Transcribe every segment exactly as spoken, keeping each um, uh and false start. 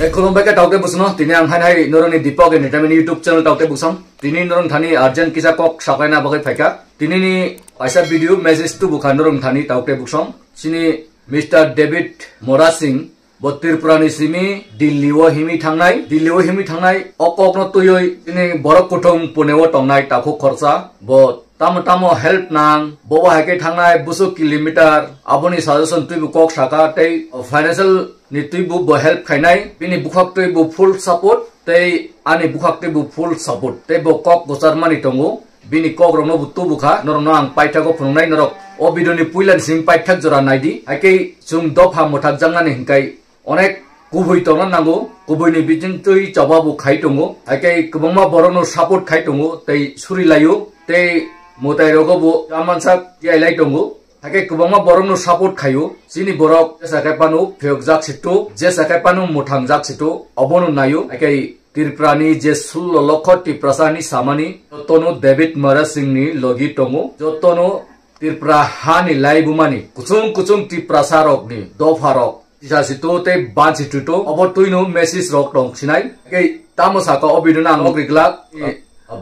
Hey, khulumbai khe taukte busno, tini ang hai hai norokni Deepak Entertainment YouTube channel taukte busam. Tini norok thani urgent kisa kok saklaina bagwi phaikha. Tini ni kaisa video message tu bukha norok thani taukte busam. Chini Mister David Mora Singh, bo Tripura ni simi Delhi o himi thangnai, Delhi o himi thangnai, o kok no tuyoi tini borok kuthum Pune o tongnai takhuk khorsa, bo tamo tamo help nang, bo bo hai khe thangnai busuk kilometer, aboni suggestion twibo kok saka tei financial ni twibo bo help khainai, bini bukhak twibo full support, tei ani bukhak twibo full support, tei bo kok gwcharmani tongo, bini kok rokno bo tubukha, norokno ang paithago phunuknai, norok o video ni puila ni simi paithak jora naidi, hai khe chwng dopha mwthakjaknani hinkai onek kubui tongna nango, kubui ni bising twi choba bo khai tongo, hai khe kwbangma borokno support khai tongo, tei suri laio, tei mwtai rogo bo chamansak tiyai lai tongo. Hakhe kwbangma borokno support khaio. Chini borok jesa khe phano phiyokjak situ, jesa khe phano mwthangjak situ, obono naio. Hakhe Tripura ni je sullo lokho Tiprasa ni samani, jotono David Mora Singh ni logi tongo, jotono Tripura ha ni laibuma ni kuchung kuchung Tiprasa rok ni dopha rok tisa situ tei ban situ to, obo twino message rok tong sinai. Hakhe tamo saka o video no ang nok riglak,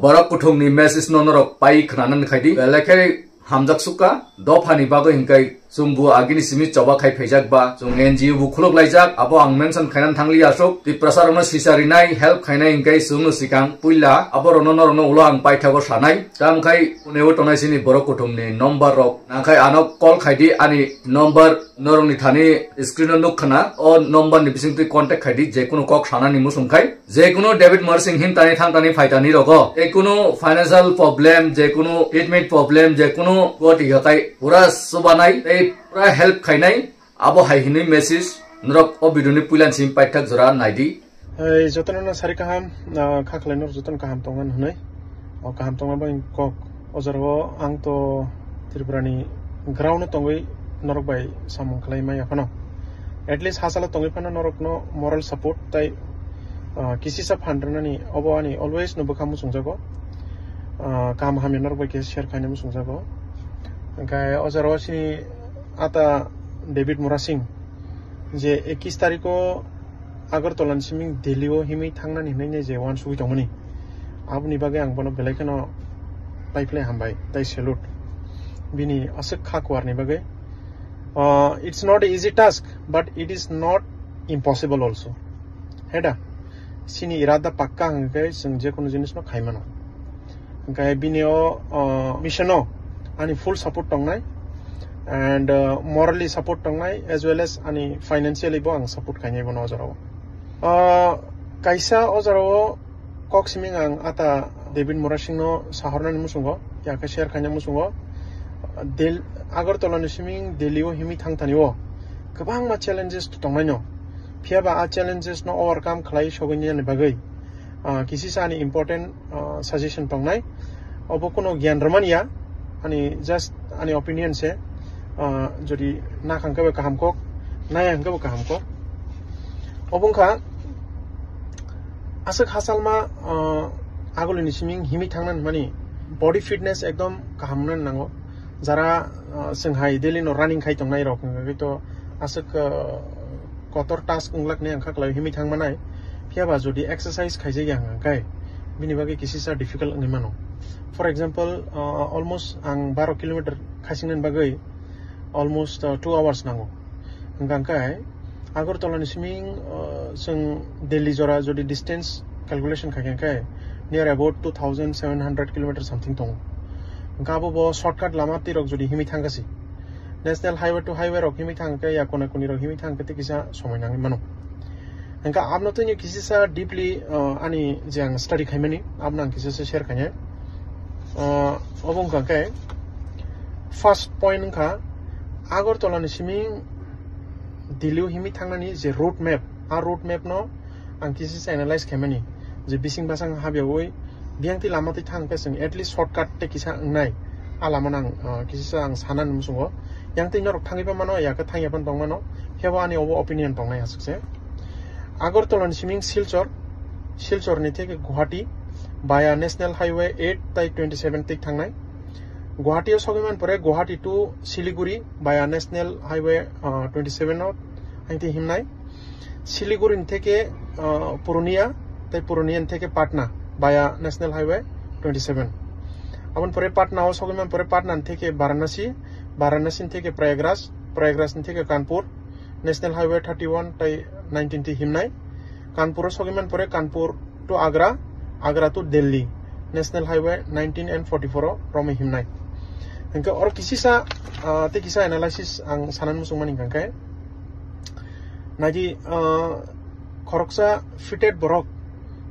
borok kuthung ni message no norok pai khna nan khai di. Belai khe hamjak sukha, dophani bagwi hinkai chwng bo agini simi choba khai phaijak ba, chwng N G O bo khuluk laijak, abo ang mention khainan thangli aswk, Tiprasa rokno sisa rinai, help khainai hinkai chwngno sikang puila, abo rokno norokno ulo ang paithago sanai, tamo khai Pune o tongnai sini borok kuthumni number rok, nangkhai ano call khaidi, ani number norokni thani screen o nuk khna, o number ni bisingtwi contact khaidi, jekunu kok sanani musung khai. Jekunu David Mora Singh himtani thangtani phaitani rogo, jekunu financial problem, jekunu treatment problem, jekunu goti hakai pura subanai tei pura help khainai, abo hai hinwi message norok o video ni puilan sim paithak jora naidi. Ei, jotono no sari kaham, ah, kha khlai norok jotono kaham tongan hwnwi. O kaham tongma bai kok. O jora o ang to Tripura ni ground o tongwi norok bai samung khlai maya phano. At least hasalo tongwi phano norok no moral support tai, ah, kisisa phan rwnani obo ani always no bwkha muchungjago. Ah, kaham hamya norok bai khe share khaina muchungjago. Hwnkhe o jora o chini ata David Mora Singh je ekis tarikh o Agartala ni simi Delhi o himwi thangnani hinwi je uansugwi tongmani. Aboni bagwi ang bono belai kheno paiphlai hambai, tai salute. Bini aswk kha kuarni bagwi. Uh, it's not a easy task, but it is not impossible also. Heda, chini irada pakka hwnkhe chwng jekunu jinisno khaimano. Hwnkhe bini o, uh, mission o ani full support tongnai and, uh, morally support tongnai as well as ani financially bo ang support khainai bono o jorao. Uh, kaisa o jorao kok siming ang ata David Mora Singh no sahornani muchungo, yakhe share khaina muchungo. Del-, Agartala ni siming Delhi o himwi thangtani o kwbangma challenges tongnai no. Phiya ba a challenges no overcome khlai sogwi nani bagwi, ah, kisisa ani important, ah, suggestion tongnai. Obo kuno gyan rwmani ya, ani just ani opinion se, ah, jodi nakhang khe bo kaham kok, naya hwnkhe bo kaham kok. Obo wngkha aswk hasalma, ah, agulini siming himwi thangna hwnmani body fitness ekdom kaham wngna nango. Jara, ah, chwng hai daily no running khai tongnai rok hwnkhe to aswk, ah, kotor task wnglak ni ang kha kwlai himwi thang manai. Phiya ba jodi exercise khaijak ya hwnkhe bini bagwi kisisa difficult wngwi mano. For example, ah, almost ang baro kilometer khaisingnani bagwi almost, uh, two hours nango. Hwnkha hwnkhe Agartala ni siming, uh, chwng Delhi jora jodi distance calculation khaikha hwnkhe near about two thousand seven hundred kilometer something tongo. Hwnkhe abo bo shortcut lama tirok jodi himwi thangkha si, national highway to highway rok himwi thangkhe ya kona koni rok himwi thangkhe tei kisa somoi nangwi mano. Hwnkha abno tini kisisa deeply, uh, ani je ang study khaimani, abno ang kisisa share khainai. Uh, obo wngkha khe first point wngkha Agartala ni simi Delhi o himwi thangnani je road map, a road map no ang kisisa analyze khaimani je bising basang habyawi biyang twi lama twi thang khe chwng at least shortcut tei kisa wngnai. A lama nang, uh, kisisa ang sanani muchungo. Yang twi norok thangwi pha mano, ya khe thangya phano tong mano. Phiya bo ani obo opinion tongnai aswk se. Agartala ni siming Silchar, Silchar ni theke Guwahati via National Highway eight tai twenty seven tik thangnai. Guwahati o sogwi man pore Guwahati to Siliguri via National Highway, uh, twenty seven o ang twi himnai. Siliguri ni theke, uh, Purunia, tai Purunia ni theke Patna via National Highway twenty seven. Aboni pore Patna o sogwi man pore Patna ni theke Varanasi, Varanasi ni theke Prayagraj, Prayagraj ni theke Kanpur, National Highway thirty one tai nineteen ti himnai. Kanpur o sogwi man pore Kanpur to Agra, Agra to Delhi, National Highway nineteen and forty four o romwi himnai. Hingke oro kisisa, ah, tei kisa analysis ang sanan muchungmani hingka khe. Nagi, ah, khoroksa fitted borok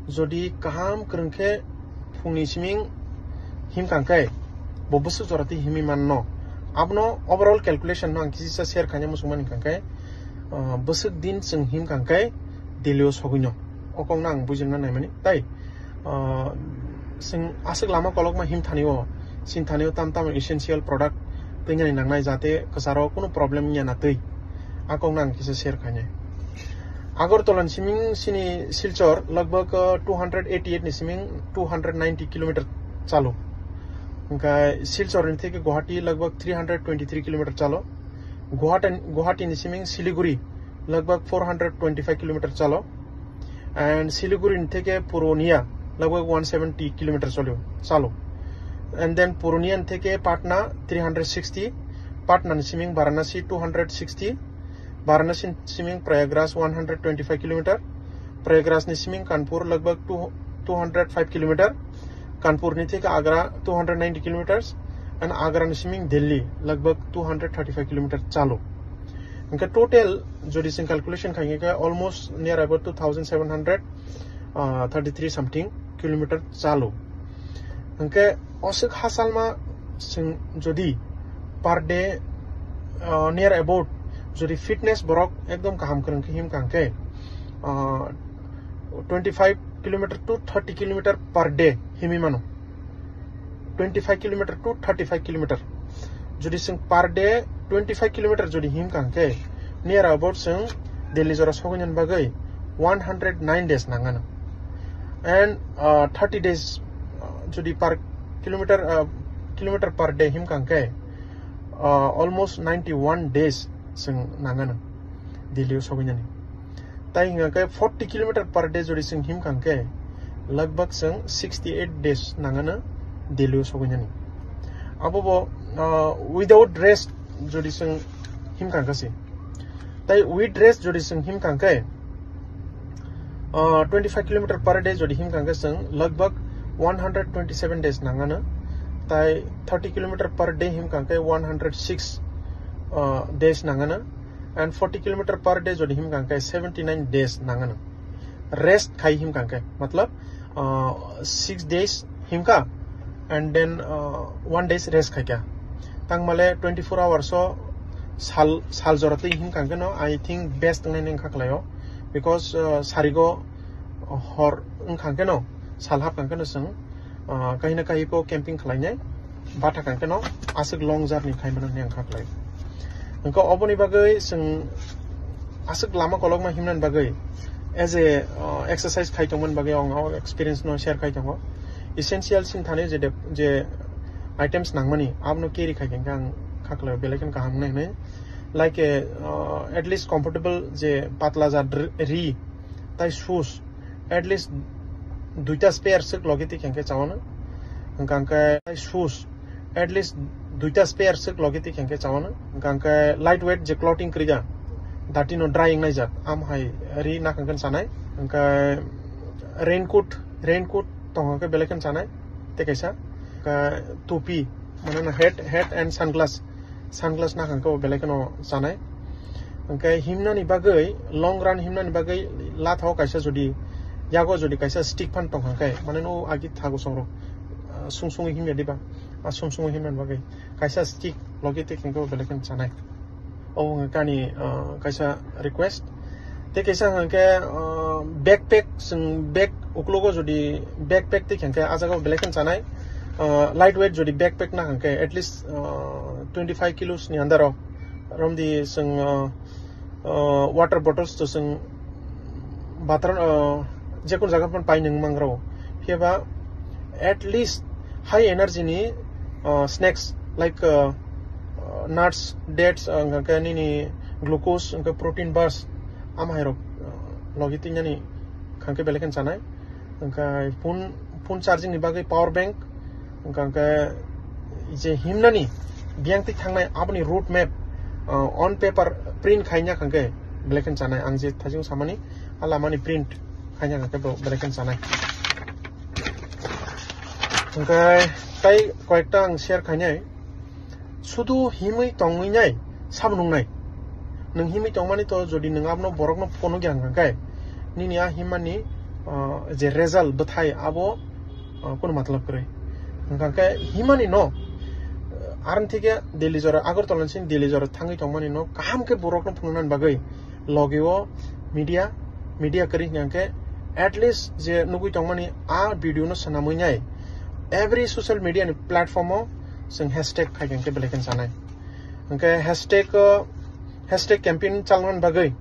jodi kaham kwrwng khe phungni siming himkang khe bo bwswk jora twi himwi manno. Abono overall calculation no ang kisisa share khaina muchungmani hingka khe, ah, bwswk din chwng himkang khe Delhi o sogwino. O kokno ang bujina naimani. Tai, ah, chwng aswk lama kolokma himthani o, sinthani o tam tam essential product twi nani nangnai jate kwcharo kunu problem wngya na twi. A kokno ang kisa share khainai. Agartala ni siming sini Silchar lagbag, uh, two hundred eighty eight ni siming two hundred ninety kilometer chalo. Hingkha Silchar ni theke Guwahati lagbag three hundred twenty three kilometer chalo. Guwahati, Guwahati ni siming Siliguri lagbag four hundred twenty five kilometer chalo. And Siliguri ni theke Purunia lagbag one seventy kilometer chalo, chalo. And then Purunia ni theke Patna three hundred sixty, Patna ni siming Varanasi two hundred sixty, Varanasi ni siming Prayagraj one hundred twenty five kilometer, Prayagraj ni siming Kanpur lagbag two, two hundred five kilometer, Kanpur ni theke Agra two hundred ninety kilometers, and Agra ni siming Delhi lagbag two hundred thirty five kilometer chalo. Hingke total jodi chwng calculation khainge khe almost near about two thousand seven hundred, uh, thirty three something kilometer chalo. Hingke oswk hasalma chwng jodi per day, uh, near about jodi fitness borok ekdom kaham kwrwng khe himkha hingke, uh, twenty five kilometer to thirty kilometer per day himwi mano. Twenty five kilometer to thirty five kilometer. Jodi chwng per day twenty five kilometer jodi himkha hingke, near about chwng Delhi jora sogwinani bagwi one hundred nine days nangano. And, uh, thirty days, uh, jodi per kilometer, uh, kilometer per day himkha hingke, uh, almost ninety one days chwng nangano Delhi o sogwinani. Tai hingka khe forty kilometer per day jodi chwng himkha hingke, lagbag chwng sixty eight days nangano Delhi o sogwinani. Abo bo, uh, without rest jodi chwng himkha hingke se. Tai with rest jodi chwng himkha hingke, uh, twenty five kilometer per day jodi himkha hingke chwng lagbag one hundred twenty seven days nangano. Tai thirty kilometer per day himkha hingke one hundred six, uh, days nangano. And forty kilometer per day jodi himkha hingke seventy nine days nangano. Rest khai himkha hingke, matlab, uh, six days himkha and then, uh, one days rest khaikha. Tangmale twenty four hours o sal, sal jora twi himkha hingke no, I think best wngnai wngkha khlaio. Because, uh, sarigo hor wngkha hingke no, sal hapkha hingke no chwng, ah, kahina kahi po camping khlainai, batha kang keno aswk long journey khaimano hwnwi ang kha khlai. Hwnkhe oboni bagwi chwng aswk lama kolokma himnani bagwi as a, ah, exercise khai tongmani bagwi ang o experience no share khai tongo. Essential sing thani je de-, je items nangmani abono carry khai khe ang kha khlai belai kheno kaham wngnai hwnwi. Like a, ah, at least comfortable je patla jat ri, tai shoes at least duita spare swk logi twi khe chawano. Hwnkha hwnkhe shoes at least duita spare swk logi twi khe chawano. Hwnkha hwnkhe light weight je clothing kwrwi ja, dati no dry wngnai jat, am hai ri nak hwnkhe chanai. Hwnkhe raincoat, raincoat tong hwnkhe belai khe chanai. Tei kaisa, hwnkhe topi, mane no hat, hat and sunglass, sunglass nak hwnkhe belai kheno chanai. Hwnkhe himnani bagwi, long run himnani bagwi lathao kaisa jodi, yago jodi kaisa stick phan tong hwnkhe, mane no agi thago songrok, ah, sung sungwi himya diba, ah, sung sungwi himnani bagwi kaisa stick logi twi hwnkhe belai kheno chanai. Obo hwnkhe ani, ah, kaisa request. Tei kaisa hwnkhe, ah, backpack, chwng bag uklogo jodi backpack twi hwnkhe ah jagao belai kheno chanai. Ah, light weight jodi backpack na hwnkhe at least, ah, twenty five kilos ni under o romdi chwng, ah, ah, water bottles to chwng batra, ah, jekun jaga phan pai nung mangrao. Phiya ba at least high energy ni, ah, snacks like, ah, ah, nuts, dates, ah, hwnkhe nini glucose, hwnkhe protein bars, am hai rok, ah, logi twi nani khangke belai khe chanai. Hwnkhe phone, phone charging ni bagwi power bank, hwnkhe, hwnkhe je himnani biyang twi thangnai aboni road map, uh, on paper print khaina khangke belai khe chanai. Ang je thajing samani a lamani print khaina khangke bo belai khe chanai. Hwnkhe tai koyekta ang share khainai. Sudu himwi tongwi nai sabo nungnai. Nwng himwi tongmani to jodi nwng abono borokno phone gya hwnkha khe nini a himmani, ah, je result bwthai abo, ah, kunu matlab kwrwi. Hwnkha khe himmani no, ah, arni thike Delhi jora, Agartala ni sini Delhi jora thangwi tongmani no kaham khe borokno phunuknani bagwi logi o media, media kwrwi hwnkha khe at least je nugwi tongmani a video no swnamwi nai every social media ni platform o chwng hashtag khai khe belai khe chanai. Hwnkhe hashtag, uh, hashtag campaign chalmani bagwi,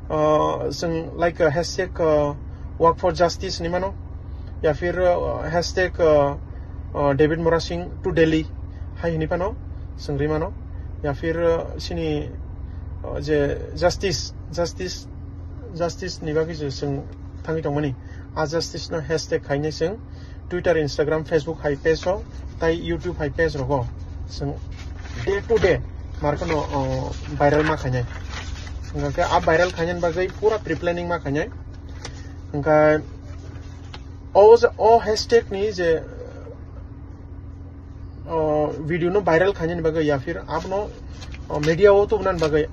uh, chwng like, uh, hashtag, uh, work for justice hinwi mano, ya phir, uh, hashtag, uh, uh, David Murasing to Delhi hai hinwi phano chwng rwi mano, ya phir, uh, sini, uh, je justice, justice, justice ni bagwi je chwng thangwi tongmani, a justice no hashtag khainai chwng Twitter, Instagram, Facebook hai page o, tai YouTube hai page rogo chwng day to day market no, o, viral ma khainai. Hwnkhe a viral khainani bagwi pura pre-planning ma khainai. Hwnkhe o je, o hashtag ni je, o, video no viral khainani bagwi ya phir abono, o, media o tubunani bagwi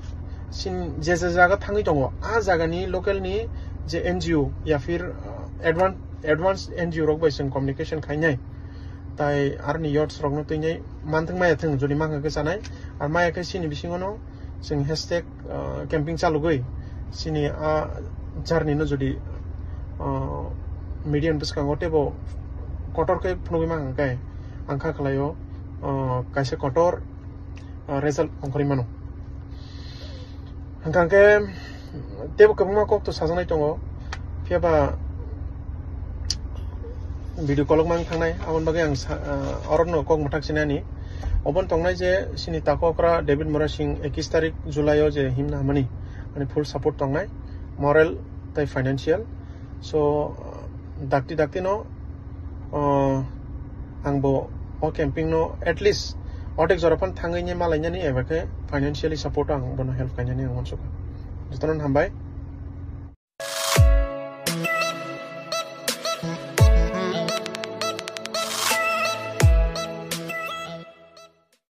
sin je je jaga thangwi tongo, a jaga ni local ni je N G O ya phir, o, advan-, advance N G O rok bai chwng communication khainai. Tai aroni youths rokno twinai manthwng maya thwng, jodi mankha khe chanai, ar maya khe sini bisingo no chwng hashtag, ah, camping chalugwi sini a journey no jodi, ah, media ni bwskango teibo kotor khe phunugwi mankha khe ang kha khlaio, ah, kaisa kotor, ah, result ongkhorwi mano. Hwnkha khe teibo kwbangma kok to sajaknai tongo, phiya ba video kolokma wng thangnai, aboni bagwi ang sa-, ah, orokno kok mwthak sinani. Obono tongnai je sini tako okra David Murasing ekis tarik July o je himna hamani, ani full support tongnai, moral tai financial. So, ah, dakti dakti no, ah, ang bo o camping no at least otek jora phan thangwi ni malainani eba khe financially support ang bono help khainani ang uansukha. Jotono hambai.